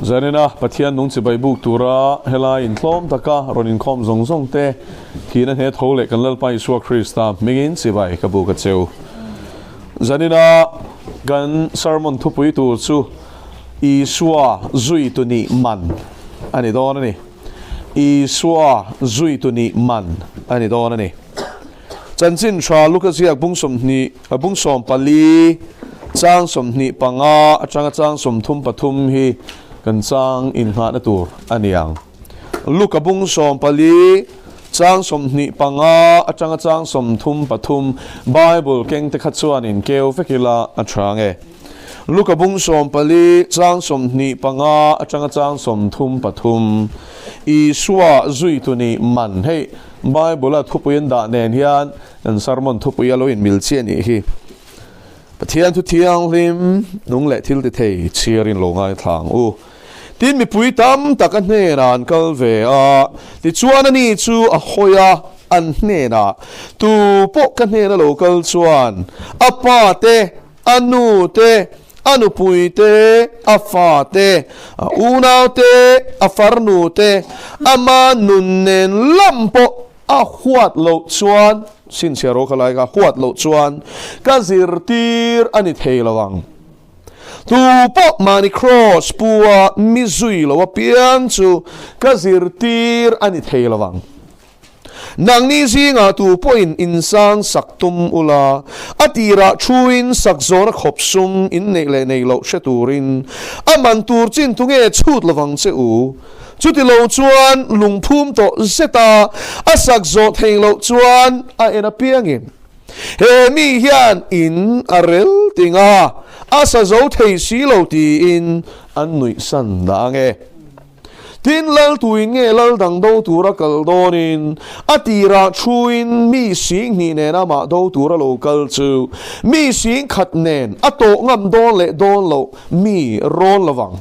Zanina Pathian nung chibai buk tura helai intlawm taka rawn inkhawm zawng zawng te thihna hne tho leh kan Lalpa Isua Krista hmingin chibai ka buk a cheu. Zanina kan sermon thupui tur chu Isua zuitu nih man a ni dawn a ni. Isua zuitu nih man a ni dawn a ni. Chanchin tha Luka ziak bung 20 bung 14 chang 25 atanga chang 33 hi kan chang innghahna tur a ni ang. Luka bung 14 chang 25 atanga chang 33 Bible keng te kha chuanin keu vek ila a tha nge. Luka bung 14 chang 25 atanga chang 33 Isua zuitu nih man hei Bible a thupui an dah nen hian an sermon thupui a lo inmil chiah nih hi. Pathian thu thianghlim nung leh thil ti thei chhiarin lo ngaithla ang u. Tin mipui tam tak a hnenah an kal ve a, tichuan ani chu a hawi a, an hnenah, Tu pawh ka hnena lo kal chuan a pa te, a nu te, a nupui te, a fa te, a unau te, a farnu te, ama nun nen lam pawh a huat loh chuan, chhinchhiah rawh kha lai kha, huat loh chuan ka zirtir a ni thei lo ang. Tu pawh mahni kraws pua mi zui lo apiang chu ka zirtir a ni thei lo ang. Nangni zingah tu pawhin insang sak tum ula, a tirah thuin sak zawna khawp sum in neih leh nei loh hre turin a man tur chin tu nge chhut lovang che u? Chuti lo chuan lungphum tawh zeta a sak zawh thei loh chuan a en apiangin he mi hian in a rel ting a, a sa zo thei si lo tiin an nuihsan dah ange. Tin, Laltuin nge lal dang do tura kal dawnin a tirah thuin mi 20 nen amah do tura lo kal chu mi 10,000 nen a tawh ngam dawn leh dawn loh mi rawn lovang.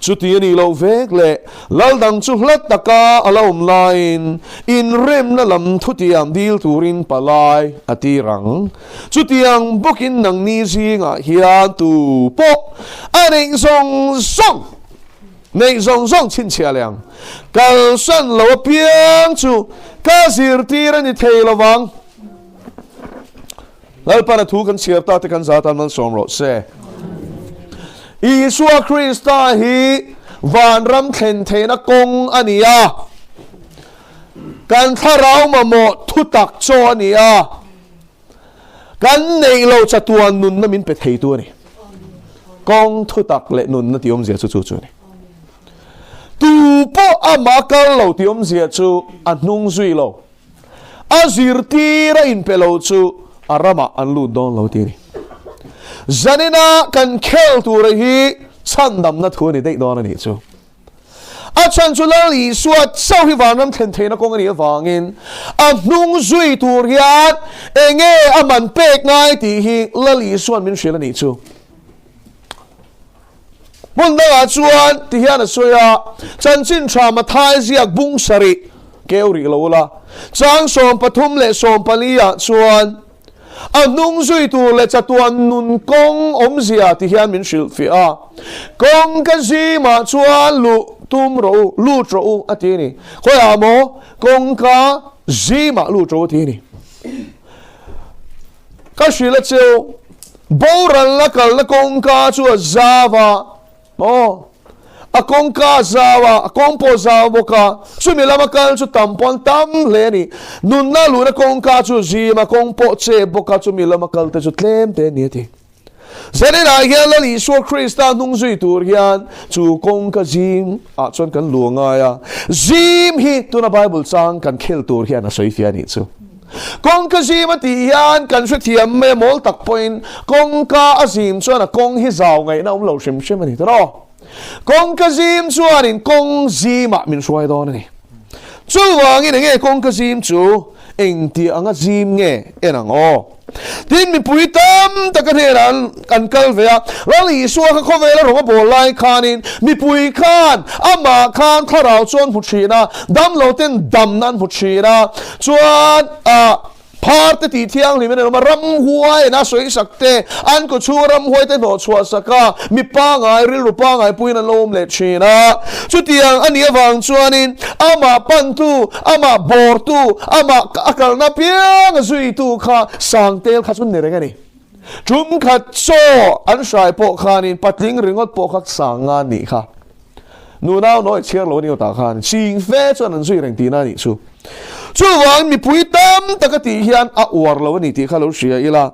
Chuti a nih loh vek leh lal dang chu hlat taka a la awm laiin inremna lam thutiam dil turin palai a tir ang. Chutiang bawkin nangni zingah hian tu pawh a neih zawng zawng Neih zawng zawng chhinchhiah leh ang. Kalsan lo apiang chu ka zirtir a ni thei lo vang. Lalpan a thu kan chhiar ta te kan za tan malsawm rawh se. Isua Krista hi vanram thlen theihna kawng a ni a. Kan thlarau mamawh thutak chaw a ni a. Kan neih lo chatuan nunna min pe theitu a ni. Kawng thutak leh nunna tih awmzia chu chu chu a ni. Tu pawh amah kal lo tih awmzia chu a hnung zui lo. A zirtir a inpe lo chu a ramah an lut dawn lo tih a ni. Zanina kan khel tura hi chhandamna thu a ni daih dawn a nih chu. A chhan chu Lal Isua chauh hi vanram thlen theihna kawng a nih avangin a hnung zui tur hian enge a man pek ngai tih hi Lal Isua'n min hrilh a nih chu. Hmun dangah chuan ti hian a sawi a, Chanchin tha Mathai ziak bung sarih keu rih lo ula, chang 13 leh 14 ah chuan A hnung zui tur leh chatuan nun kawng awmzia ti hian min hrilhfiah a, Kawng ka zimah chuan luh tum rawh u, lut rawh u a ti a ni. Khawiah maw kawngka zimah lut rawh u a ti a ni. Ka hrilh a cheu, boralna kalna kawngka chu a zau a, Aw, a kawngka a zau a, a kawng pawh a zau bawk a, chumi lama kal chu tam pawh an tam hle a ni. Nunna luhna kawngka chu a zim a, kawng pawh chep bawk a, chumi lama kal te chu tlem te a ni a ti. Zaninah hian Lal Isua Krista hnung zui tur hian chu kawngka zim ah chuan kan lu a ngai a, zim hi tuna Bible chang kan khel tur hian a sawi fiah a nih chu. Kawngka zim a tih hian kan hrethiam mai a mawl tak pawhin kawngka a zim chuan a kawng hi zau ngaihna awm lo hrim hrim a ni tawh. Kawngka zim chuanin kawng zimah min hruai dawn a ni. Chuvangin enge kawngka zim chu engti anga zim nge en ang aw? Tin mipui tam taka hnenah an an kal ve a, Lal Isua kha khawvela rawng a bawl lai khanin mipui khan amah khan thlarau chuan hmu thin a, damlo ten damna an hmu thin a, chuan ah. Phar te tih thianghlim in an awm a, ramhuai in a sawisak te, an kaw chhunga ramhuai te hnawh chhuah sak a, mi pangai, rilru pangai puiin an lo awm leh thin a. Chutiang a nih avang chuanin amah pantu, amah bawrtu, amah a kalna pianga zuitu kha Sangtel kha chu ni reng a ni. Tum khat chaw an hrai pawh khanin patling ringawt pawh kha sang nga nih kha. Nunau nawi chhiar lo a ni awtah khan ching fe chuan an zui reng tihna a nih chu. Chuvangin mipui tam tak a tih hian a uar lo a ni tih kha lo hria ila.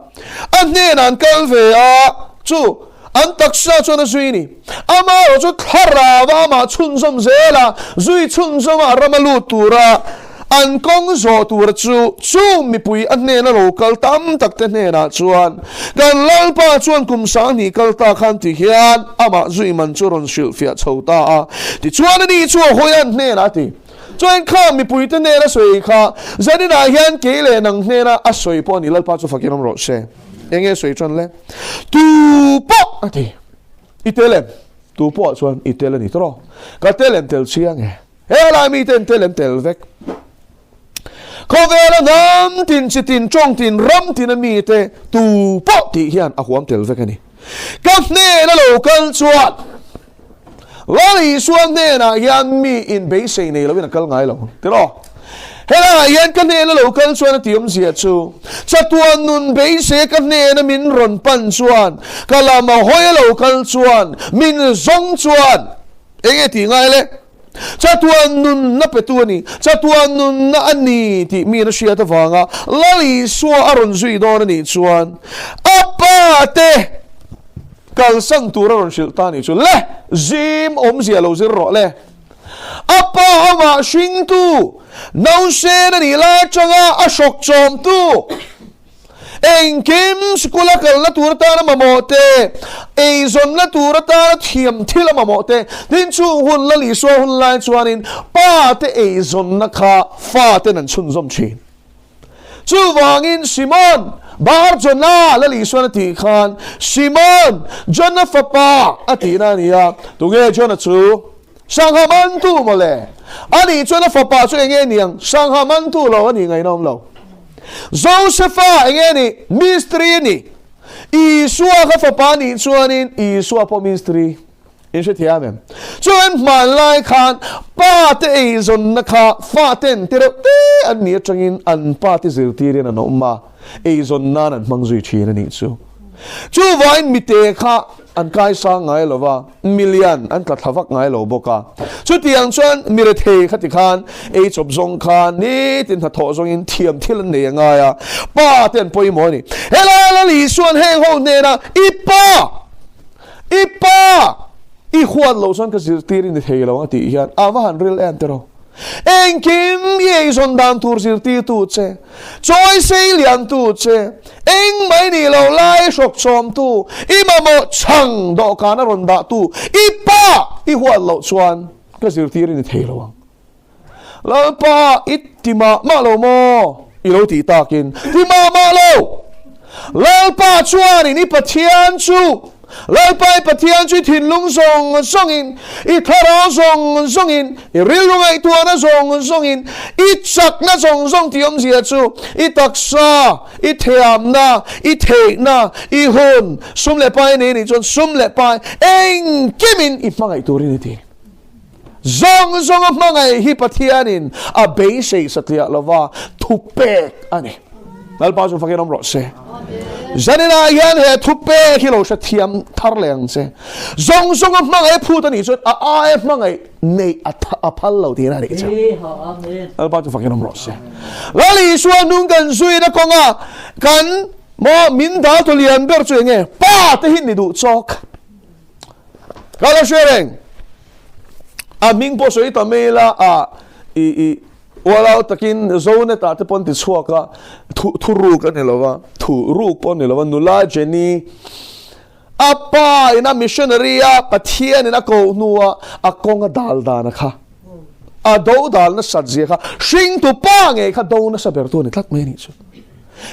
A hnenah an kal ve a, chu an taksa chuan a zui a ni. Amaherawh chu thlarau a amah chhunzawm zel a, zui chhunzawm a ram a lut tura an kawng zawh tura chu chung mipui a hnena lo kal tam tak te hnenah chuan kan Lalpa chuan kum 2000 kal ta khan ti hian amah zui man chu rawn hrilhfiah chho ta a. Tichuan ani chu a hawi an hnenah a ti. Chuan kha mipui te hnena sawi kha zaninah hian kei leh nang hnena a sawi pawh a ni Lalpa chu fakin awm rawh se. Eng nge sawi tan le? Tu pawh a ti. I tel em? Tu pawh ah chuan i tel a ni tawh. Ka tel em tel chiang e. He lai mi ten tel em tel vek. Khawvela hnam tin chi tin tawng tin ram tin a mi te tu pawh tih hian a huam tel vek a ni. Ka hnen a lo kal chuan Lal Isua hnenah hian mi in beisei nei loin a kal ngai lo. Tiraw? Helaiah hian ka hnena lo kal chuan a ti awmzia chu, chatuan nun beisei ka hnena min rawn pan chuan, ka lam a hawi a lo kal chuan, min zawng chuan, eng nge tih ngai le? Chatuan nunna petu a ni, chatuan nunna a ni tih mi in a hriat avanga Lal Isua a rawn zui dawn a nih chuan, a pa te kalsan tur a rawn hrilh ta a nih chu le, zim awmzia lo zir rawh le. A pa amah hringtu, nausen a nih lai atanga a hrawk chawmtu, engkim sikula kalna tur atana mamawh te, eizawnna tur atana thiam thil a mamawh te, tin chung hun Lal Isua hun lai chuanin pa te eizawnna kha fa ten an chhunzawm thin. Chuvangin Simon, Bar Jona Lal Isuan a tih khan, Simon, Jona fapa a tihna a ni a. Tunge Jona chu? Sangha mantu mawle. Ani chuan a fapa chu enge niang? Sangha mantu lo a nih ngaihna awm lo. Josefa enge ni? Mistri a ni. Isua kha fapa a nih chuanin Isua pawh mistri. In hrethiam em? Chuan hmanlai khan pa te eizawnna kha fa ten te reuh te an nih atangin an pa te zirtirin an awm a, eizawn nan an hmang zui thin a nih chu. Chuvain mite kha an kaisang ngai lo va, milian an tla thla vak ngai lo bawk a. Chutiang chuan mirethei kha tikhan ei chawp zawng khan nitin hnathawh zawngin thiam thil an nei a ngai a, pa te an pawimawh a ni. Helai Lal Isuan heng ho hnenah i pa! I pa i huat loh chuan ka zirtir i ni thei lo a tih hian a va han ril em tiraw? Engkim i eizawn dan tur zirtirtu che, chawi sei liantu che, eng mai nih loh lai hrawk chawmtu, i mamawh chhang dawhkan a rawn dahtu, i pa i huat loh chuan ka zirtir i ni thei lo ang. Lalpa i ti mah mah lo maw? I lo tih takin, Ti mah mah lo! Lalpa chuanin i Pathian chu, Lalpa i Pathian chu i thinlung zawng zawngin, i thlarau zawng zawngin, i rilru ngaihtuahna zawng zawngin, i chakna zawng zawng tih awmzia chu i taksa, i thiamna, i theihna, i hun, sum leh pai nei nih chuan sum leh pai engkimin i hmangaih turin i ti. Zawng zawnga hmangaih hi Pathianin a beisei satliah lova thupek a ni. Lalpa chu fakin awm rawh se. Zaninah hian he thupek hi lo hre thiam thar leh ang che. Zawng zawnga hmangaih phut a nih chuan a aia hmangaih neih a phal lo tihna a nih chu. Lalpa chu fakin awm rawh se. Lal Isua nung kan zuina kawnga kan maw min dal tu lian ber chu enge? Pa te hi ni duh chawk. Ka la hre reng. A hming pawh sawi ta mai ila a i i ualau takin Zonet ah te pawn ti chhuak a thu thu ruk a ni lo va thu ruk pawh a ni lo va nula Jenny a pa in a missionary a Pathian in a koh hnu a a kawng a dal dan a kha a do dal nasat zia kha hringtu pa ngei kha do nasa ber tu a ni tlat mai a nih chu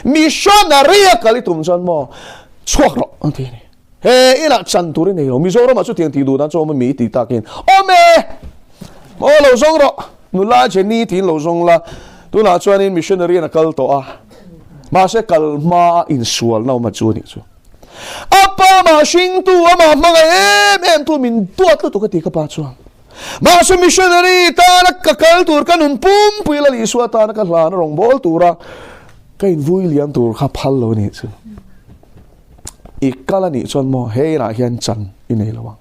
missionary a kal i tum chuan maw chhuak rawh an ti a ni. He inah chan tur i nei lo. Mizoramah chutiang tih duh dan chu awm a mi tih takin awm e! Aw lo zawng rawh. Nula Jenny tiin lo zawng la. Tunah chuanin missionary in a kal tawh a. Mahse kal hma a insualna awm a chu a nih chu. A pa mah hringtu amah hmangaih em em tu min duat lutuk a ti ka pa chuan. Mahse missionary tana ka kal tur ka nun pumpui Lal Isua tana ka hlana rawngbâwl tura ka invui liam tur kha phal lo a nih chu. I kal a nih chuan maw he inah hian chan i nei lo ang.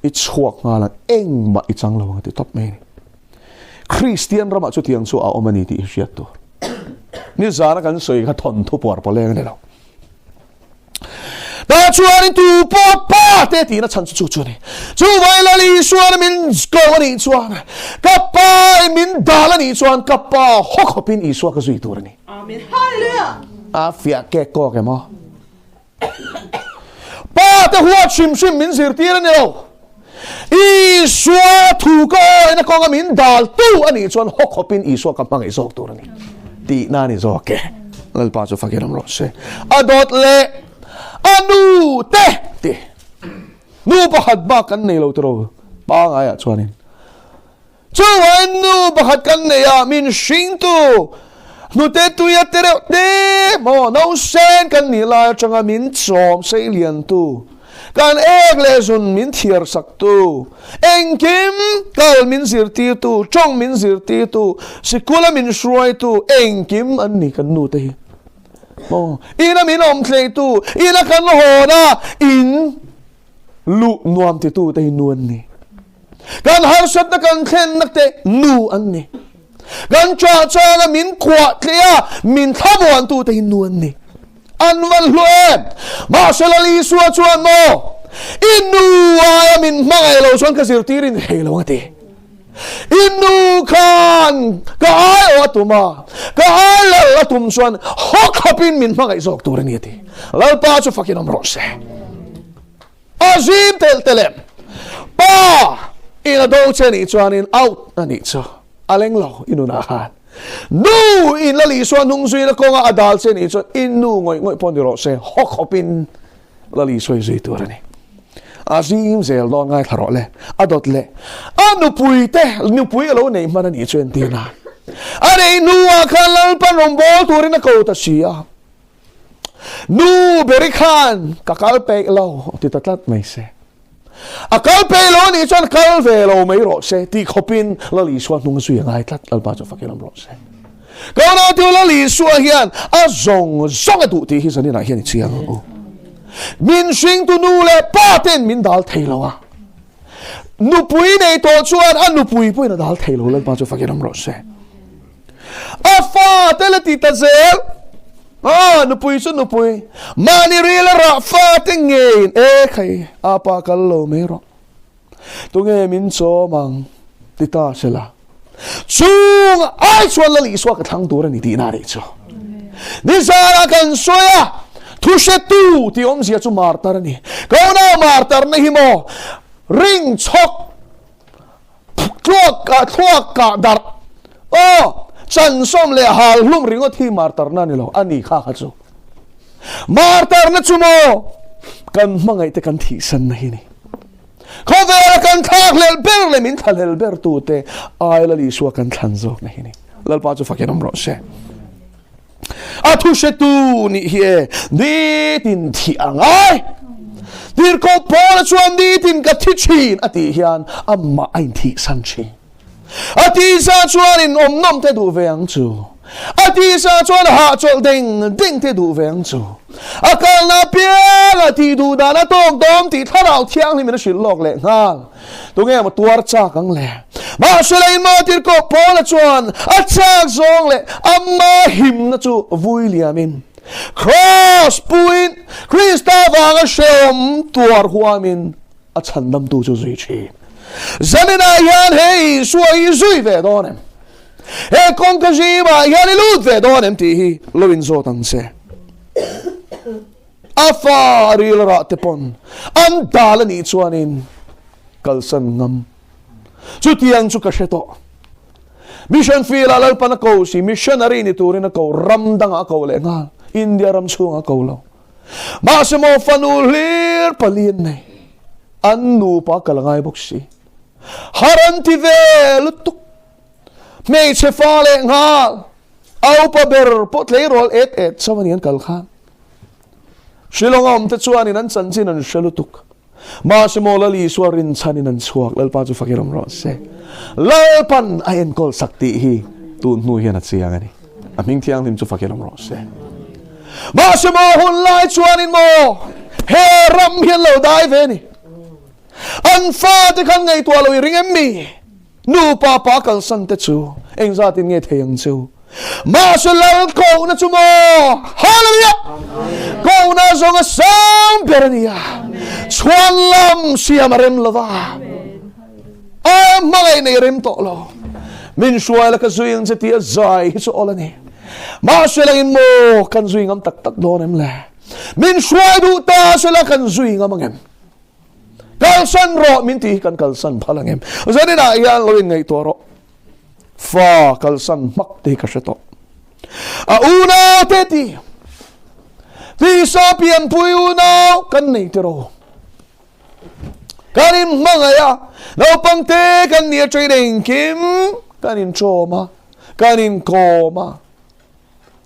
I chhuak nghal ang engmah i chang lo ang a ti tawp mai a ni. Kristian ramah chutiang chu a awm a ni tih hi hriat tur. Nizana kan sawi kha thawnthu puar pawleng a ni lo. Tah chuanin tu pawh pa te tihna chhan chu chu chu a ni. Chu vai Lal Isuan min ko a nih chuan, ka pa in min dal a nih chuan ka pa haw khawpin Isua ka zui tur a ni. Amen. Hallelujah. A fiah kek kawk em aw? Pa te huat hrim hrim min zirtir a ni lo. Isua thu ka awina kawnga min dal tu a nih chuan haw khawpin Isua ka hmangaih zawk tur a ni. Tihna a ni zawk e. Lalpa chu fakin awm rawh se. A dawt leh a nu te ti. Nu pakhat bak kan nei lo tiraw pangaiah chuanin. Chuvain nu pakhat kan nei a, min hringtu hnute tuia te reuh te maw nausen kan nih lai atanga min chawm sei liantu, kan ek leh zun min thiar saktu, engkim kal min zirtirtu, tawng min zirtirtu, sikula min hruaitu, engkim an ni kan nu te hi. Maw ina min awm thleitu, ina kan hawn a, in luh nuam titu te hi nu an ni. Kan harsatna kan thlenna te nu an ni. Kan chah changa min kuah tleh a, min thlamuantu te hi nu an ni. An van hlu em! Mahse Lal Isua chuan maw, I nu aia min hmangaih lo chuan ka zirtir in thei lo a ti. I nu khan ka ai aw a tum a, ka ai lal a tum chuan haw khawpin min hmangaih zawk tur a ni a ti. Lalpa chu fakin awm rawh se. A zim telh telh em? Pa in a do che nih chuanin out a nih chu a leng lo i nunah khan. Nu in Lal Isua hnung zuina kawnga a dal che nih chuan i nu ngawih ngawih pawh ni rawh se, haw khawpin Lal Isua i zui tur a ni. A zim zel dawn ngaithla rawh le, a dawt leh a nupui te nupui a lo neih hman a nih chu entir nan. A neih hnuah khan Lalpan rawngbâwl turin a ko ta si a. Nu beri khan ka kal peih lo ti ta tlat mai se. A kal peih lo anih chuan kal ve lo mai rawh se tih khawpin Lal Isua hnung zui a ngai tlat Lalpa chu fakin awm rawh se. Ka unau Lal Isua hian a zawng zawng a duh tih hi zaninah hian i chiang ang u. Min hringtu nu leh pa ten min dal thei lo a. Nupui nei tawh chuan a nupui pawhin a dal thei lo Lalpa chu fakin awm rawh se. A fa te la ti ta zel. A nupui chu nupui. Mahni ril a rah fa te ngeiin e khai a pa kal lo mai rawh. Tunge min chawm ang ti ta se la. Chung ai chuan Lal Isua ka thlang tur a ni tihna a nih chu. Nizara kan sawi a, thu hretu tih awmzia chu martar a ni. Ka unau martarna hi maw ring chhawk Thluak ah thluak kah darh aw chansawm leh hal hlum ringawt hi martarna a ni lo a ni kha kha chu martarna chu maw kan hmangaih te kan thihsanna hi ni khawvela kan thlak hlel ber leh min thlahlel ber tu te ai Lal Isua kan thlan zawkna hi ni Lalpa chu fakin awm rawh se A thu hretu nih hi e, nitin thih a ngai. Tirhkoh Paula chuan nitin ka thi thin a tih hian amah a inthihsan thin. A tisa chuan in awm nawm te duh ve ang chu. A tisa chuan hahchawlh deng deng te duh ve ang chu. A kalna apianga tih duh dan a tawk dawm tih thlarau thianghlimin a hrilh lawk leh nghal. Tunge maw tuar chak ang le? Mahse lei maw tirhkoh Paula chuan a chak zawng leh ama himna chu vui liamin, Kraws puin Krista vanga hrehawm tuar huamin a chhandamtu chu zui thin. Zaninah hian he Isua hi zui ve dawn em? He kawngka zimah hian i lut ve dawn em tih hi lo inzawt ang che. A fa a ril rah te pawn an dal a nih chuanin kalsan ngam. Chutiang chu ka hre tawh. Mission field ah Lalpan a ko si, missionary ni turin a ko, ram dangah a ko leh nghal, India ram chhungah a ko lo. Mahse maw fanu hlir pali an nei, an nupa kal a ngai bawk si. Har an ti ve lutuk. Hmeichhe fa leh nghal. A upa ber pawh tleirawl et et chauh a ni an kal khan. Shillong a awmte chuanin an chanchin an hre lutuk. Mahse maw Lal Isua rinchhanin an chhuak, Lalpa chu fakin awm rawh se. Lalpan a enkawl sak tih hi tun hnu hian a chiang a ni. A hming thianghlim chu fakin awm rawh se. Mahse maw hun lai chuanin maw he ram hi an lo dai ve a ni. An fate khan ngaihtuah lo i ring em mi? Nu pa pa kalsan te chu engzatin nge thei ang chu? Mahse lal kohna chu maw? Hallelujah! Kohna zawng a sang ber a nia. Chhuan lam siam a rem lova. A hmangaih nei rem tawh lo. Min hruai la ka zui ang che tia zai hi chu awl a ni. Mahse langin maw kan zui ngam tak tak dawn em le? Min hruai duh ta sela kan zui ngam ang em? Kalsan rawh min tih hi kan kalsan phal ang em? Zaninah hian lo inngaihtuah rawh. Fa kalsan hmak te hi ka hre tawh. A unau te ti. Tisa pianpui unau kan nei te ro. Kan in hmangaih a, naupang te kan nia train engkim kan in tawm a, kan in kawm a.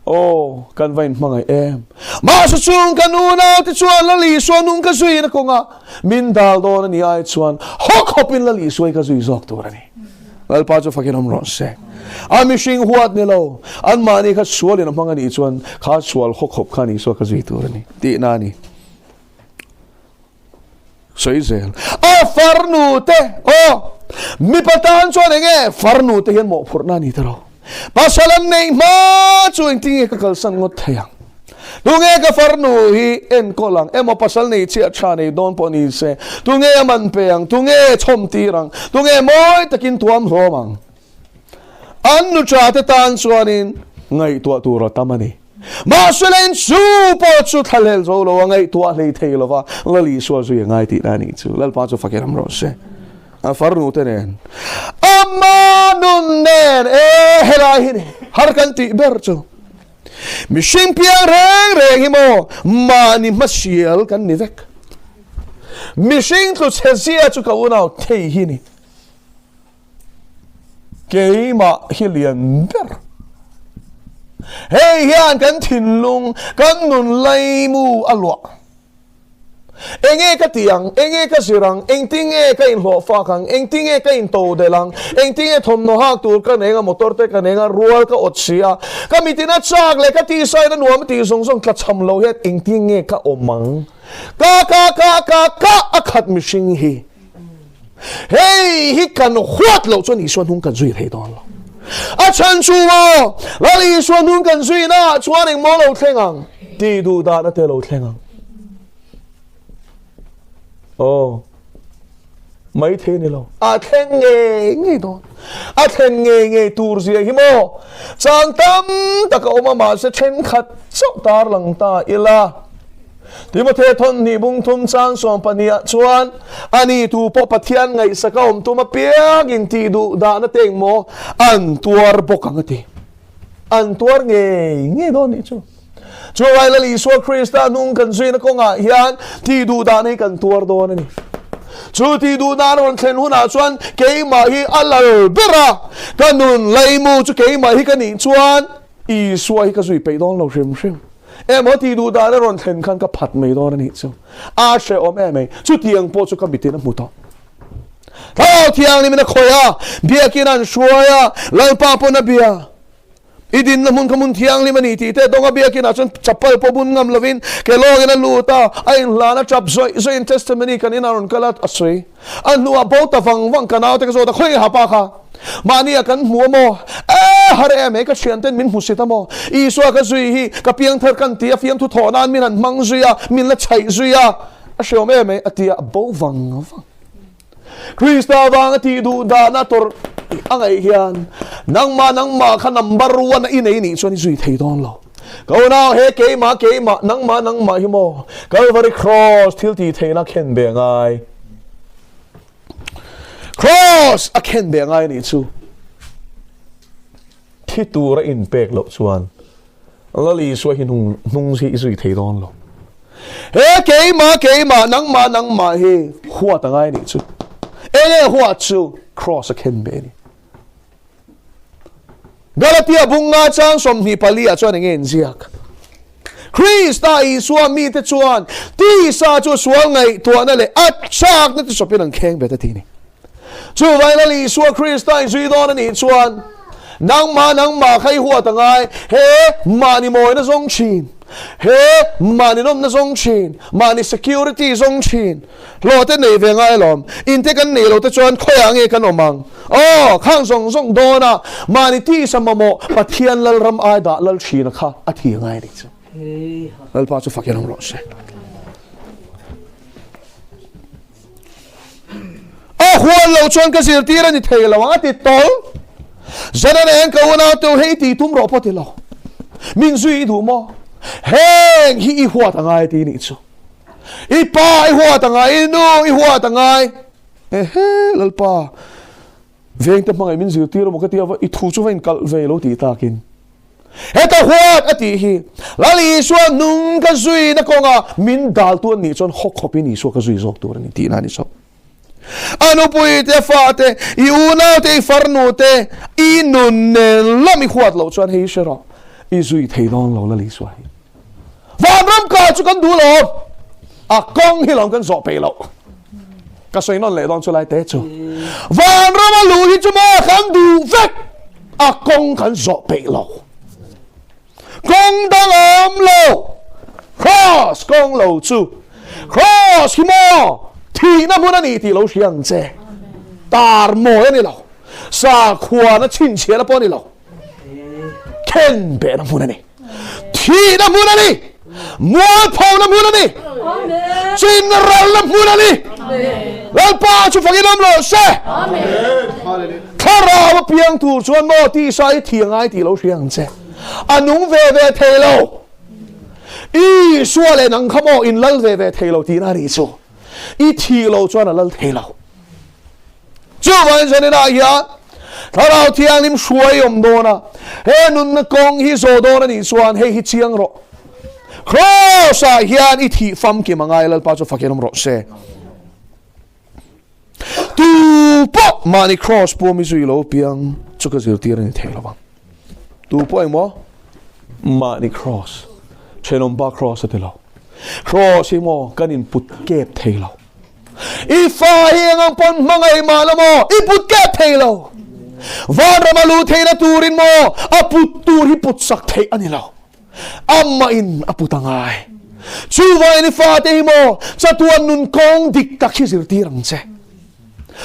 Aw, kan va inhmangaih em! Mahse chung kan unaute chuan Lal Isua nung ka zuiin a kawnga min dal dawn a ni ai chuan hawk hawpin Lal Isua hi ka zui zawk tur a ni. Lalpa chu fakin awm rawh se. A mihring huat ni lo, anmahni kha sualin a hmang a nih chuan kha sual hawk hawp khan Isua ka zui tur a ni tihna a ni. Sawi zel. A farnu te, aw, mipa tan chuan eng nge farnu te hian mawhphurhna a ni ta lo. Pasal an neih hma chu engtin nge ka kalsan ngawt thei ang? Tunge ka farnu hi enkawl ang? Emaw pasal nei chiah tha nei dawn pawh ni se, tunge a man pe ang? Tunge chhawm tir ang? Tunge mawi takin tuam hlawm ang? An nu tha te tan chuanin ngaihtuah tur a tam a ni. Mahse lein chu pawh chu thlahlel zo lo a, ngaihtuah hlei thei lo va, Lal Isua zui a ngai tihna a nih chu. Lalpa chu fakin awm rawh se. A farnu te nen, ama nun nen, e helai hi ni har kan tih ber chu. Mihring piang reng reng hi maw mahni hmasial kan ni vek. Mihring tlu chhe zia chu ka unau thei hi ni. Keimah hi lian ber. Hei hian kan thinlung, kan nun laimu a luah. Enge ka ti ang, enge ka zir ang, engtinge ka inhlawhfak ang, engtinge ka intodelh ang, engtinge thawmhnaw hak tur ka neng a, motor te ka neng a, rual ka awt si a, ka mitin a chak leh ka tihsain a nuam a tih zawng zawng tlachham lo hian engtinge ka awm ang? Ka ka ka ka ka a khat mihring hi. Hei hi kan huat loh chuan Isua hnung kan zui thei dawn lo. A chhan chu maw, Lal Isua hnung kan zui na chuan engmaw lo thleng ang? Tih duh dan a te lo thleng ang. Aw, mai thei ni lo. A thleng ngei ngei dawn. A thlen ngei ngei tur zia hi maw, chang tam tak a awm a, mahse thenkhat chauh tarlang ta ila. Timothy thawnhnih bungthum chang 12 ah chuan, Ani tu pawh Pathian ngaihsak a awm tum apiangin tih duh dahna te engmaw an tuar bawk ang a ti. An tuar ngei ngei dawn nih chu. Chuvai Lal Isua Krista hnung kan zuina kawngah hian tih duh dahna hi kan tuar dawn a ni. Chu tih duh dahna rawn thlen hunah chuan keimah hi a lal ber a, ka nun laimu chu keimah hi ka nih chuan Isua hi ka zui peih dawn lo hrim hrim. Emaw tih duh dan a rawn thlen khan ka phat mai dawn a nih chu. A hrehawm em mai. Chutiang pawh chu ka mitin a hmu tawh. Thlarau Thianghlimin a khawih a, biakin an hruai a, Lalpa pawn a bia. I dinna hmun kha hmun thianghlim a ni tih te dawnga biakinah chuan chapal pawh bun ngam lovin ke lawngin a lut a, a inhlan a tap zawih zawih in testimony kan inah rawn kal a, a sawi. A hnuah bo ta vang vang ka naute ka zawt a, khawi ha pa kha? Mahnia kan hmu a maw? E har em e, ka thianten min hmu sit a maw? Isua ka zui hi ka piangthar kan ti a, fiamthu thawh nan min han hmang zui a, min la chhaih zui a, a hreawm em e, a ti a, a bo vang vang. Krista vanga tih duh dahna tawrh a ngaih hian nangmah nangmah kha number one a i nei nih chuan i zui thei dawn lo. Ka unau he keimah keimah nangmah nangmah hi maw Calvary Cross thil tih theihna khen be ngai. Cross a khen be ngai nih chu thi tur a inpek loh chuan Lal Isua hi hnung hnung hi i zui thei dawn lo. He keimah keimah nangmah nangmah hi huat a ngai nih chu. Enge huat chu Cross a khen be ni. Galatia bunga chang 24 ah chuan enge inziak? Krista Isua mite chuan tisa chu sual ngaihtuahna leh a chakna te chawpin an kheng bet a ti a ni. Chuvangin Lal Isua Krista inzui dawn a nih chuan nangmah nangmah kha i huat a ngai, he mahni mawina zawng thin, he mahni nawmna zawng thin, mahni security zawng thin, hlawh te nei ve ngai alawm, in te kan neih loh te chuan khawiah nge kan awm ang? Aw, khang zawng zawng dawna mahni tisa mamawh Pathian Lalram ai dah lal thina kha a thi ngai a nih chu. Lalpa chu fakin awm rawh se. A hual lo chuan ka zirtir a ni thei lo ang a ti tawl. Zana nen ka unau teu hei ti tum rawh pawh ti lo. Min zui i duh maw? Heng hi i huat a ngai ti nih chu. I pa i huat a ngai, i nu i huat a ngai. Ehe Lalpa, vengte hmangaih min zirtir emaw ka tia va i thu chu va inkalh ve lo tih takin. Heta huat a tih hi Lal Isua nung ka zuina kawnga min daltu an nih chuan hawk khawpin Isua ka zui zawk tur a ni tihna a ni chauh. A nupui te, fa te, i unau te, i farnu te, i nun nen lam i huat loh chuan hei i hre rawh, i zui thei dawn lo Lal Isua hi. Vanram ka chu kan duh lo, a kawng hi lawm kan zawh peih loh. Ka sawi nawn leh dawn chu lai te chu. Vanram a luh hi chu maw kan duh vek, a kawng kan zawh peih lo. Kawng dang a awm lo, Cross kawng lo chu. Cross hi maw thihna hmun a ni tih lo hria ang che. Tar mawi a ni lo, sakhuana chhinchhiahna pawh a ni lo. Khen behna hmun a ni. Thihna hmun a ni. Mualphona hmun a ni. Chinralna hmun a ni. Lalpa chu fakin awm rawh se. Thlarau a piang tur chuan maw tisa i thi angai tih lo hria ang che. A nung ve ve thei lo. Isua leh nang kha maw in lal ve ve thei lo tihna a nih chu. I thih lo chuan a lal thei lo. Chuvangin zaninah hian Thlarau Thianghlim hruai awm dawn a, he nunna kawng hi zawh dawn a nih chuan hei hi chiang rawh. Kraws-ah hian i thih famkim a ngai, Lalpa chu fakin awm rawh se. Tu pawh mahni kraws pawm i zui lo piang chu ka zirtir a ni thei lo vang. Tu pawh engmaw? Mahni kraws, thenawmpa kraws a ti lo. Kraws hi maw kan input kep thei lo. I fa hi eng ang pawn hmangaih mah la maw i put kep thei lo. Vanram a luh theihna turin maw a put tur hi put sak theih a ni lo. Amah in a put a ngai. Chuvangin i fate hi maw chatuan nun kawng dik tak hi zirtir ang che.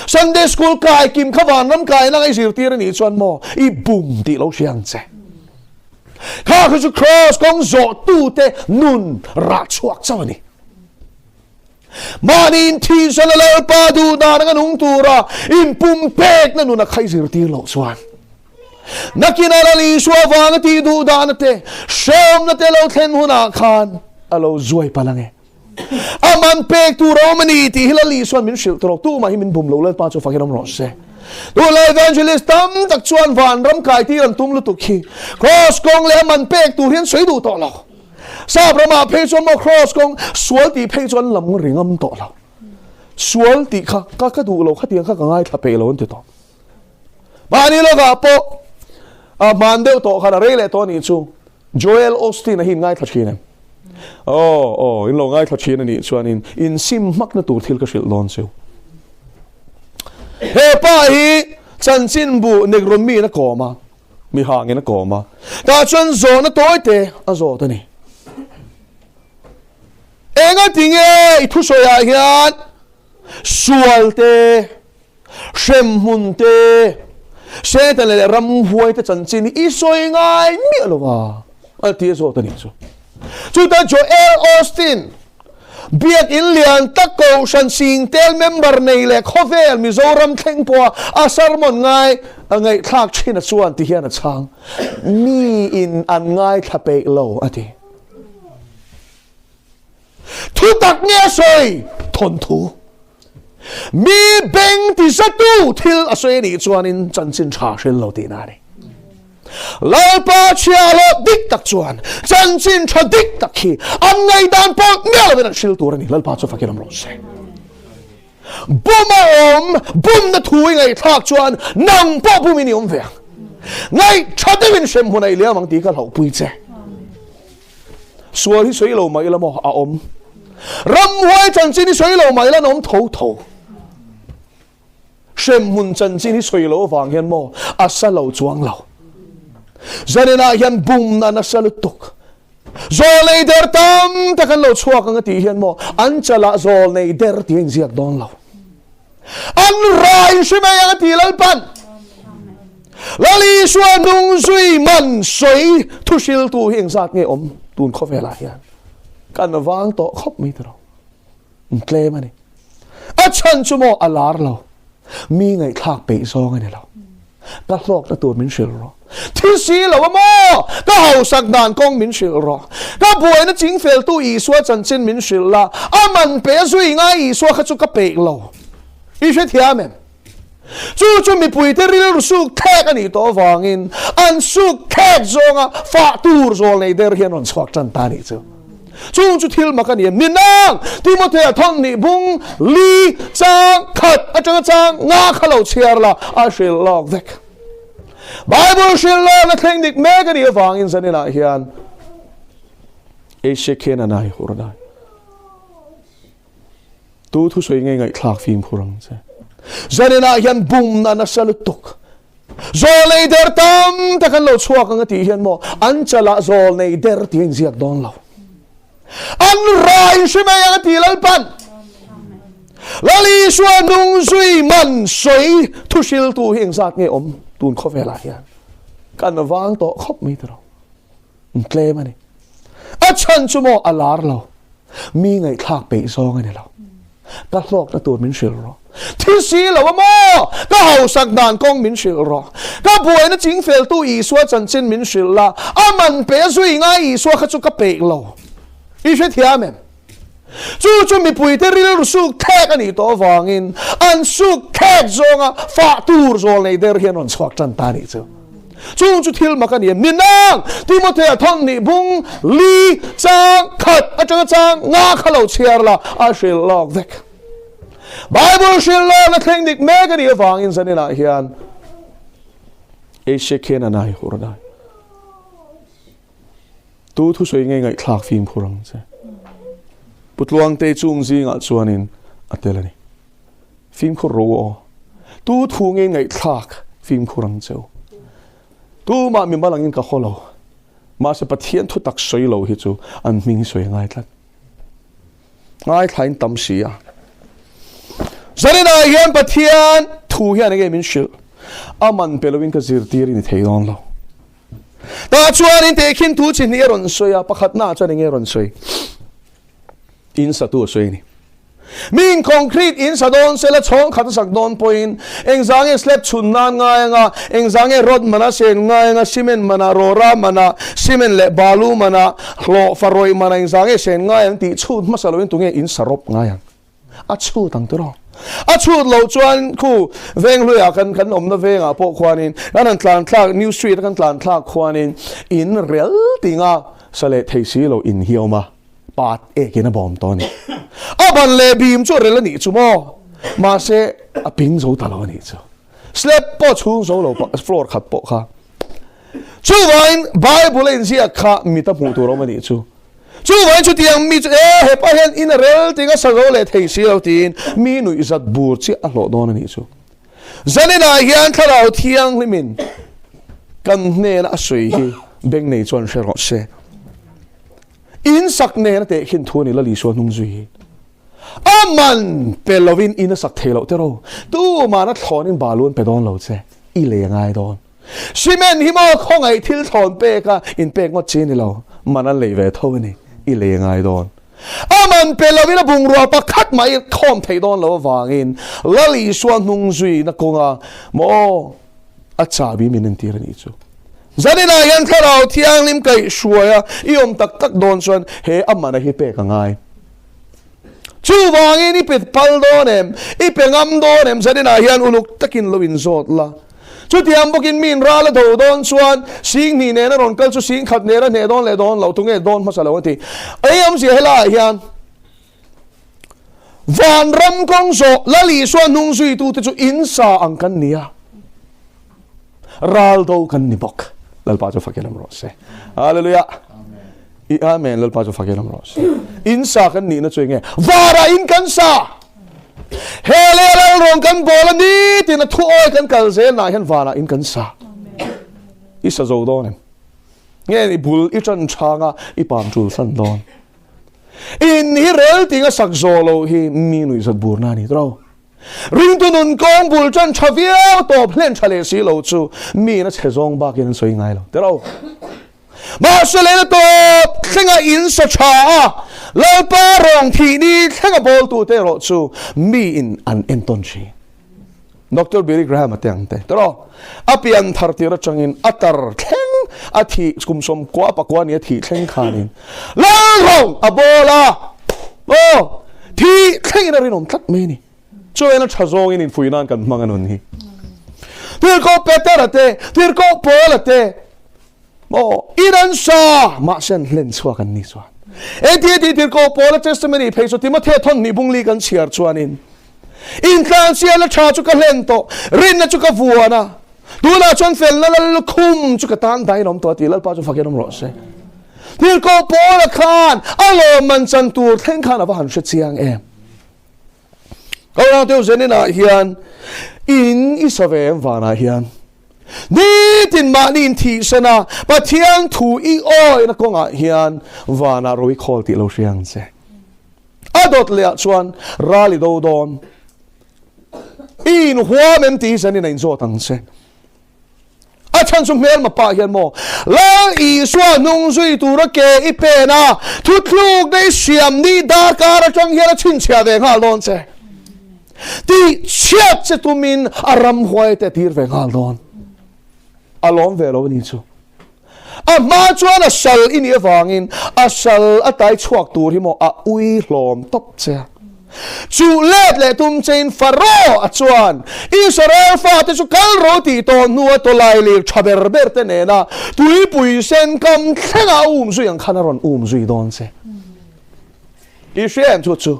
Sunday school kai kim kha vanram kai nanga i zirtir a nih chuan maw i bum tih lo hria ang che. Kha kha chu cross kawng zawh tute nun rah chhuak chauh a ni. Mahni inthinsana Lalpa duh dan anga nung tura inpumpekna nun a khai zirtir loh chuan nakina Lal Isua vanga tih duh dana te hrehawmna te lo thlen hunah khan a lo zuai palh ange. A man pek tur a awm a ni tih hi Lal Isua'n min hrilh tawh lo. Tumah hi min bum lo Lalpa chu fakin awm rawh se. Tunlai evangelist tam tak chuan vanram kaitir an tum lutuk hi Kraws kawng leh a man pek tur hi an sawi duh tawh lo. Sap ramah phei chuan maw cross kawng sual tih phei chuan lam ri ngam tawh lo. Sual tih kha ka ka duh lo khatiang kha ka ngaithla peih lo an ti tawh. Mahni lawkah pawh a hman deuh tawh khan a rei leh tawh anih chu Joel Osteen a hi in ngaithla thin em? Aw aw in lo ngaithla thin anih chuan in in sim hmakna tur thil ka hrilh dawn cheu. He pa hi chanchinbu Negromi in a kawm a. Mi hangin a kawm a, tah chuan zawhna tawi te a zawt a ni. Enga tinge i thusawiah hian sual te, hremhmun te, Satan leh ramhuai te chanchin hi i sawi ngai miah lo va a ti a zawt a nih chu. Chutah Joel Osteen Biakinn lian tak Kohhran Singtel member nei leh khawvel Mizoram thleng pawha a sermon ngai a ngaihthlak thin a chuan ti hian a chhang, Mi in an ngaithla peih lo a ti. Thu tak nge a sawi? Thawnthu. Mi beng ti zatu thil a sawi a nih chuanin chanchin tha hril lo tihna a ni. Lalpa chhia hlawh dik tak chuan chanchin tha dik tak hi an ngaihdan pawh miah lovin an hril tur a ni. Lalpa chu fakin awm rawh se. Bum a awm, bumna thu i ngaihthlak chuan nang pawh bumin i awm ve ang. Ngaih tha deuhin hremhmun a i liam ang tih ka hlauhpui che. Sual hi sawi lo mah ila maw a awm. Ramhuai chanchin hi sawi lo mah ila an awm tho tho. Hremhmun chanchin hi sawi lo avang hian maw a sa lo chuang lo. Zaninah hian bumna nasa lutuk. Zawlnei der tam tak an lo chhuak ang a tih hian maw an chalah zawlnei der tih a inziak dawn lo. An ra in hre mai ang a ti Lalpan. Lal Isua nung zui man sawi thu hriltu hi engzat nge awm tun khawvelah hian kan vang tawh khawp mai tiraw. In tlem a ni. A chhan chu maw a lar lo. Mi ngaihthlak peih zawng a ni lo. Ka hlawkna tur min hrilh rawh. Thil si lo a maw? Ka hausak dan kawng min hrilh rawh. Ka buaina chingfeltu Isua chanchin min hrilh la, a man pe a zui ngai Isua kha chu ka peih lo. I hrethiam em? Chu chu mipuite rilru suk thek a nih tawh avangin an suk thek zawnga fah tur zawl nei der hian rawn chhuak tan ta a nih chu. Chung chu thil mak a ni em? Ni nang! Timothea thawng nih bung li chang khat atanga chang nga kha lo chhiar la, a hrilh lawk vek. Bible hrilh lawkna thleng dik mek a nih avangin zaninah hian Asia khian a nai hur dai. Tu thusawi nge ngaihthlak fimkhur ang che. Zaninah hian bumna nasa lutuk. Zawlnei der tam tak an lo chhuak ang a tih hian maw an chalah zawlnei der tih a inziak dawn lo. An ra in hre mai ang a ti Lalpan. Lal Isua nung zui man sawi thu hriltu hi engzat nge awm tun khawvelah hian kan vang tawh khawp mai tiraw. In tlem a ni. A chhan chu maw a lar lo. Mi ngaihthlak peih zawng a ni lo. Ka hlawkna tur min hrilh rawh. Thil si lo a maw? Ka hausak dan kawng min hrilh rawh. Ka buaina chingfeltu Isua chanchin min hrilh la, a man pe a zui ngai Isua kha chu ka peih lo. I hrethiam em? Chu chu mipuite rilru suk thek a nih tawh avangin an suk thek zawnga fah tur zawl nei der hian rawn chhuak tan ta a nih chu. Chung chu thil mak a ni em? Ni nang! Timothea thawng nih bung li chang khat atanga chang nga kha lo chhiar la, a hrilh lawk vek. Bible hrilh lawkna thleng dik mek a nih avangin zaninah hian Asia khian a nai hur dai. Tu thusawi nge ngaihthlak fimkhur ang che. Pu Tluangte chung zingah chuanin a tel a ni. Fimkhur ro aw. Tu thu nge ngaihthlak fimkhur ang cheu. Tumah mi mal angin ka haw lo. Mahse Pathian thu tak sawi lo hi chu an hming hi sawi a ngai tlat. Ngaithlain tam si a. Zaninah hian Pathian thu hian enge min hrilh. A man pe loin ka zirtir i ni thei dawn lo. Tah chuanin tehkhin thu chi hnih a rawn sawi a, pakhatnaah chuan enge a rawn sawi? In satu a sawi a ni. Min concrete in sa dawn sela chhawng khat a sak dawn pawhin engzah nge slab chhun nan ngai anga, engzah nge rod mana sen ngai anga, cement mana, rawra mana, cement leh balu mana, hlawh farawih mana engzah nge sen ngai ang tih chhut hmasa loin tunge in sa rawp ngai ang? A chhut ang tiraw? A chhut loh chuan khu Venghluiah kan kan awmna vengah pawh khuanin kan han tlan thlak New Street a kan tlan thlak khuanin in rel tinga sa leh thei si lo in hi a awm a, pat ekin a bawm tawh a ni. A ban leh bim chu a rel a nih chu maw? Mahse a ping zo ta lo a nih chu. Slab pawh chhung zo lo floor khat pawh kha. Chuvangin Bible a inziak kha mit a hmuh tur a awm a nih chu. Chuvangin chutiang mi chu e hepa hian in a rel ting a sa zo leh thei si lo tiin mi nuih zat bur chiah a hlawh dawn a nih chu. Zaninah hian thlarau thianghlimin kan hnena a sawi hi beng nei chuan hre rawh se. In sak nen a tehkhin thu a ni Lalisua hnung zui hi. A man pe lovin in a sak thei loh tiraw. Tuman a thlawnin balu an pe dawn lo che. I lei a ngai dawn. Cement hi maw khawngaih thil thlawn pek a in pek ngawt chi a ni lo, man an lei ve tho a ni, i lei a ngai dawn. A man pe lovin a bungrua pakhat mah i khawm theih dawn lo avangin Lal Isua hnung zuina kawnga maw a chahbi min entir a nih chu. Zaninah hian Thlarau Thianghlim kaihhruai a i awm tak tak dawn chuan he a mana hi pek a ngai. Chuvangin i pe phal dawn em? I pe ngam dawn em? Zaninah hian uluk takin lo inzawt la. Chutiang bawkin mi in ral a do dawn chuan sing hnih nena rawn kal chu sing khat nena hneh dawn leh dawn lo, tunge dawn hmasa lo a ti. Ei awmzia helaiah hian vanram kawng zawh Lal Isua hnung zuitute chu in sa ang kan ni a. Ral do kan ni bawk. Lalpa chu fakin awm rawh se. Hallelujah. I amen Lalpa chu fakin awm rawh se. In sa kan nihna chu enge? Vara in kan sa. He le lal rawng kan bawl a ni tin a thu awi kan kal zel na hian vana in kan sa. I sa zo dawn em? Nge ni bul i tran thanga i pam tul san dawn. In hi rel tinga sak zo lo hi mi nui zat bur na ni tro. Ringtu nun kawng bul ṭan ṭha viau tawp hlen ṭha leh si lo chu mi in a chhe zawng bakin an sawi ngai lo tiro. Mahse lehna tawp thlenga in sa ṭha a, Lalpa rawng thih ni thlenga bawltute erawh chu mi in an entawn ṭhin. Doctor Billy Graham a te ang te tiro. A pian thar tir aṭangin a tar thleng a thih kum 90 pakua ni a thih thleng khanin Lal rawng a bawl a, aw, thih thlengin a rinawm tlat mai a ni. Chuan a tha zawngin infuih nan kan hmang a nun hi. Tirhkoh Petera te, Tirhkoh Paula te, aw, in an sa, mahse an hlen chhuak an ni chuan. Engtin a tih Tirhkoh Paula testimony phei chu Timothea thawn hnih bungli kan chhiar chuanin, Intlansialna tha chu ka hlen tawh, rinna chu ka vuan a, Tunah chuan felna lal lukhum chu ka tan dahin awm tawh a ti. Lalpa chu fakin awm rawh se. Tirhkoh Paula khan a lawmman chan tur thleng khan a va han hre chiang em. Ka unau Zeninah hian in i sa ve em vanah hian nitin mahni in thihsan a Pathian thu i awina kawngah hian vanah ro i khawl tih lo hria ang che. A dawt lehah chuan ral i do dawn. I inhuam em tih hi zanin a inzawt ang che. A chhan chu hmelma pah hian maw Lal Isua hnung zui tura ke i pen a, thuthluk na i siam ni darkar atang hian a chhinchhiah ve nghal dawn che. Tih chhiat che tumin a ramhuai te a tir ve nghal dawn. A lawm ve lo a ni chu. A hma chuan a sal i nih avangin a sal a tai chhuak tur hi maw a ui hlawm tawp che a. Chu let leh tum chein Pharaoh a chuan Israel fate chu kal ro tih tawh hnua tawlai lir tha ber ber te nena tuipui sen kam thlenga a um zui ang khan a rawn um zui dawn che. I hria em chu chu?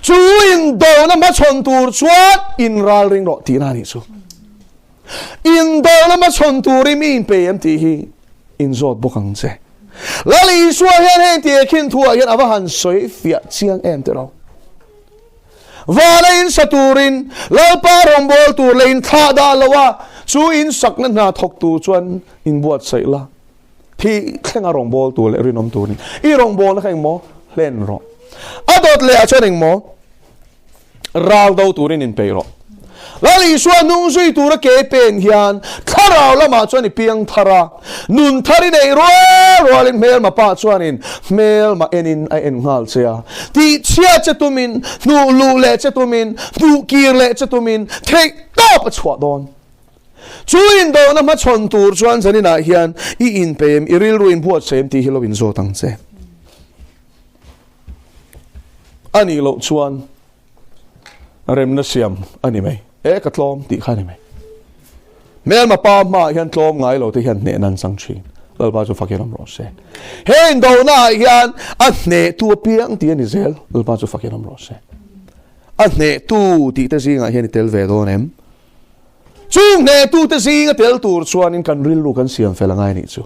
Chu indona hmachhawn tur chuan inralring rawh tihna a nih chu. Indawh lama chhawn turin mi inpe em tih hi inzawt bawk ang che. Lal Isua hian heng tih khin thuah hian a va han sawi fiah chiang em tih lo. Vana in sa turin Lalpa rawngbâwl tur leh inthlah dah lo a, chu in sakna hna thawk tur chuan inbuatsaih la. Thi thlenga rawngbâwl tur leh rinawm turin i rawngbâwlna kha engmaw hlen rawh. A dawt lehah chuan engmaw? Ral do turin inpeih rawh. Lal Isua hnung zui tura ke pen hian thlarau lamah chuan i piang thar a, nun thar i neih rual rualin hmelma pa chuanin hmelma enin a en nghal che a, tihchhiat che tumin, hnuh luh leh che tumin, hnuh kir leh che tumin theih tawp a chhuah dawn. Chu indawhna hmachhawn tur chuan zaninah hian i inpeih em, i rilru inbuatsaih em tih hi lo inzawt ang che. A nih loh chuan remna siam a ni mai. E ka tlawm tih kha a ni mai. Hmelma pa hmaah hian tlawm ngai lo te hian hnehna an chang thin. Lalpa chu fakin awm rawh se. He indonaah hian a hnehtu apiang tih a ni zel. Lalpa chu fakin awm rawh se. A hnehtu tih te zingah hian i tel ve dawn em? Chung hnehtute zinga tel tur chuanin kan rilru kan siam fel a ngai nih chu.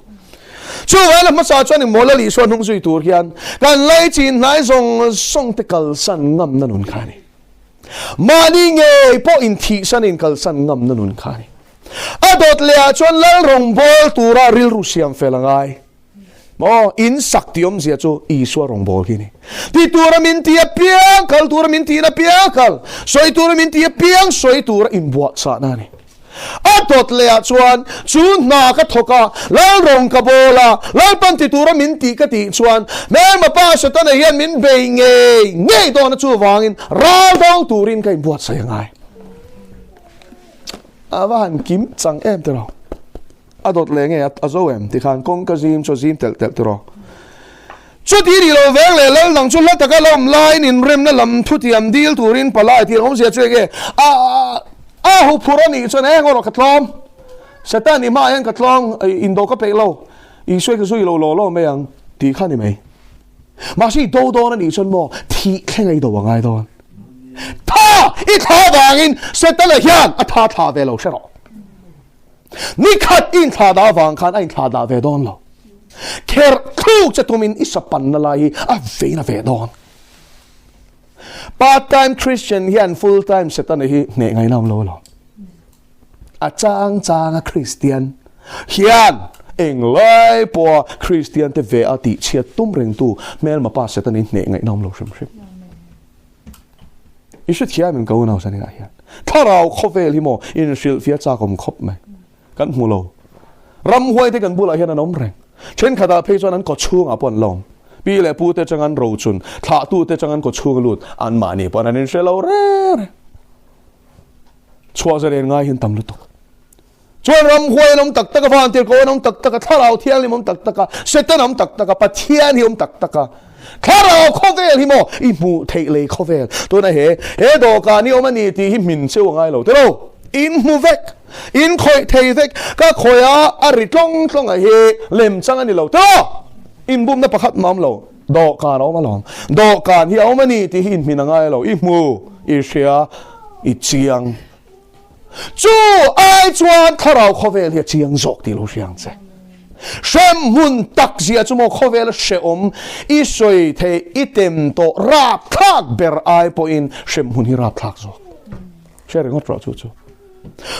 Chuvangin a hmasa chuan in Mawla Isua hnung zui tur hian kan laichin hnai zawng zawng te kalsan ngamna nun kha a ni. Mahni ngei pawh inthihsanin kalsan ngamna nun kha a ni. A dawt lehah chuan Lal rawngbâwl tura rilru siam fel a ngai. Maw, in sak tih awmzia chu Isua rawngbâwl hi a ni. Ti tura min ti apiang kal tura min tiin apiang kal, sawi tura min ti apiang sawi tura inbuatchahna a ni. A dawt lehah chuan chu hna ka thawk a, Lal rawng ka bawl a, Lalpan ti tura min tih ka tih chuan hmelma pa Setana hian min bei ngei ngei dawn a chuvangin ral do turin ka inbuatsaih a ngai. A va han kim chang em tiraw. A dawt leh nge a zo em ti khan kawng ka zim chu a zim telh telh tiraw. Chuti nih lo veng leh lal dang chu hla taka la awm laiin inremna lam thutiam dil turin palai tih awmzia chu enge a a hu phur a nih chuan eng erawh ka tlawm Satan i hmaah hian ka tlawng indo ka peih lo Isua ka zui lo law law mai ang tih kha ni mai. Mahse i do dawn a nih chuan maw thih thleng a i do a ngai dawn. Tha i thla vangin Setana hian a tha thla ve lo hre rawh. Ni khat i inthlah dah avang khan a inthlah dah ve dawn lo. Kherh thluk che tumin i sapanna lai hi a vein a ve dawn. Part time Christian hian full time Setana hi hneh ngaihna awm lo alawm. A chang changa Kristian hian englai pawha Kristian te ve a tih chhiat tum rengtu hmelma pa Setana hi hneh ngaihna awm lo hrim hrim. I hrethiam in ka unau zaninah hian thlarau khawvel hi maw inhrilhfiah chak awm khawp mai. Kan hmu lo. Ramhuai te kan bulah hian an awm reng. Thenkhatah phei chuan an kaw chhungah pawh an la awm. Pi leh pu te chang an rochun, thlahtu te chang an kaw chhung a lut, anmahni pawh an inhre lo reng reng. Chhuah zalen ngai hian tam lutuk. Chuan ramhuai an awm tak tak a, vantirhkoh an awm tak tak a, thlarau thianghlim awm tak tak a, Satan awm tak tak a, Pathian hi awm tak tak a. Thlarau khawvel hi maw i hmuh theih lei khawvel. Tuna he he dawhkan hi awm a ni tih hi hmin cheu a ngai lo tilo. In hmu vek, in khawih thei vek, ka khawih a a ri tlawng tlawng a hi lem chang a ni lo tilo. In bumna pakhat mah awm lo, dawhkan a awm alawm. Dawhkan hi a awm a ni tih hi in hmin a ngai lo, i hmu, i hria, i chiang. Chu ai chuan thlarau khawvel hi a chiang zawk tih lo hria ang che. Hremhmun tak zia chu maw khawvela hrehawm i sawi theih i tem tawh rapthlak ber ai pawhin hremhmun hi rapthlak zawk. Hre ringawt rawh chu chu.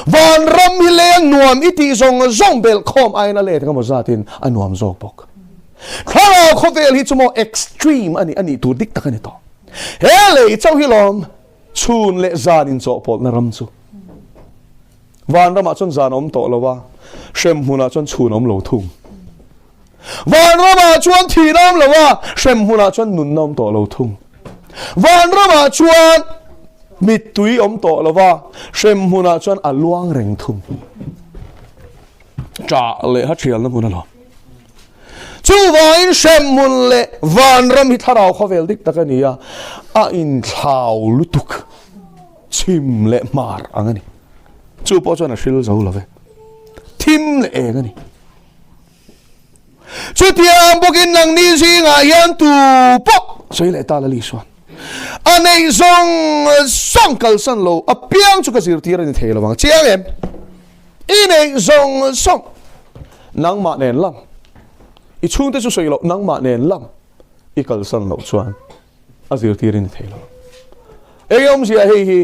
Vanram hi lei a nuam i tih zawng zawng belh khawm aiin a let engemaw zatin a nuam zawk bawk. Thlarau khawvel hi chu maw extreme a nih a nih tur dik tak a ni tawh. He lei chauh hi lawm Chhun leh zan inchawhpawlhna ram chu vanramah chuan zan a awm tawh lo a, hremhmunah chuan chhun a awm lo thung. Vanramah chuan thihna a awm lo a, hremhmunah chuan nunna a awm tawh lo thung. Vanramah chuan mittui a awm tawh lo a, hremhmunah chuan a luang reng thung. Ṭah leh ha ṭhialna hmun alawm. Chuvangin hremhmun leh vanram hi thlarau khawvel dik tak a ni a, a inthlau lutuk chhim leh hmar ang a ni. Chu pawh chuan a hril zo lo ve. Thim leh eng a ni. Chutiang bawkin nangni zingah hian tu pawh sawi leh ta la Lisuan. A neih zawng zawng kalsan lo apiang chu ka zirtir a ni thei lo vang. Chiang em? I neih zawng zawng nangmah nen lam, i chhungte chu sawi loh nangmah nen lam i kalsan loh chuan a zirtir i ni thei lo. Eng awmzia hei hi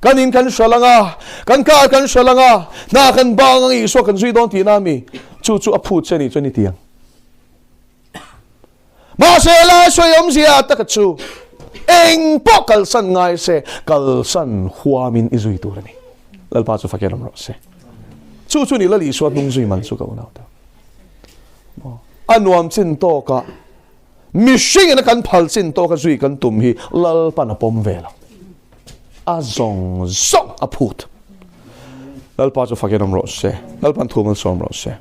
kan in kan hral anga, kan car kan hral anga, hna kan bang anga Isua kan zui dawn tihna ami? Chu chu a phut che nih chuan i ti ang. Mahse lai sawi awmzia taka chu eng pawh kalsan ngai se kalsan huamin i zui tur a ni. Lalpa chu fakin awm rawh se. Chu chu ni Lal Isua hnung zui man chu ka unau te. A nuam chin tawka mihringin a kan phal chin tawka zui kan tum hi Lalpan a pawm ve lo. A zawng zawng a phut. Lalpa chu fakin awm rawh se. Lalpan thu malsawm rawh se.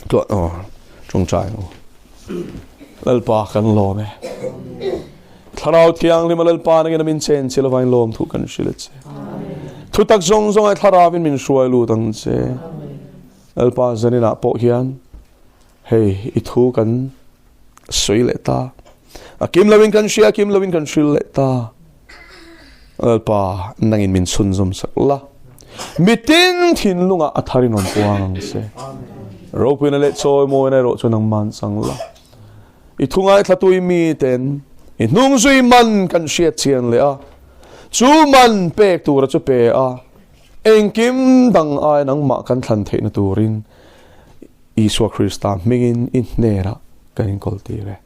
Tuah aw tawngtai ang u. Lalpa kan lawm e. Thlarau thianghlim a Lalpa nangin a min chen che lova in lawm thu kan hrilh a che. Thu tak zawng zawng ai thlarauin min hruai lut ang che. Lalpa zaninah pawh hian hei i thu kan sawi leh ta. A kim loin kan hria, kim loin kan hrilh leh ta. Lalpa, nangin min chhunzawm sak la. Mitin thinlungah a tharin rawn puang ang che. Ropuina leh chawimawina erawh chu nangman chang la. I thu ngaithla i mi ten i hnung zui man kan hriat chian leh a, chu man pek tura chu pe a, engkim dang ai nangmah kan thlan theihna turin Isua Krista hmingin i hnenah kan inkawl tir e.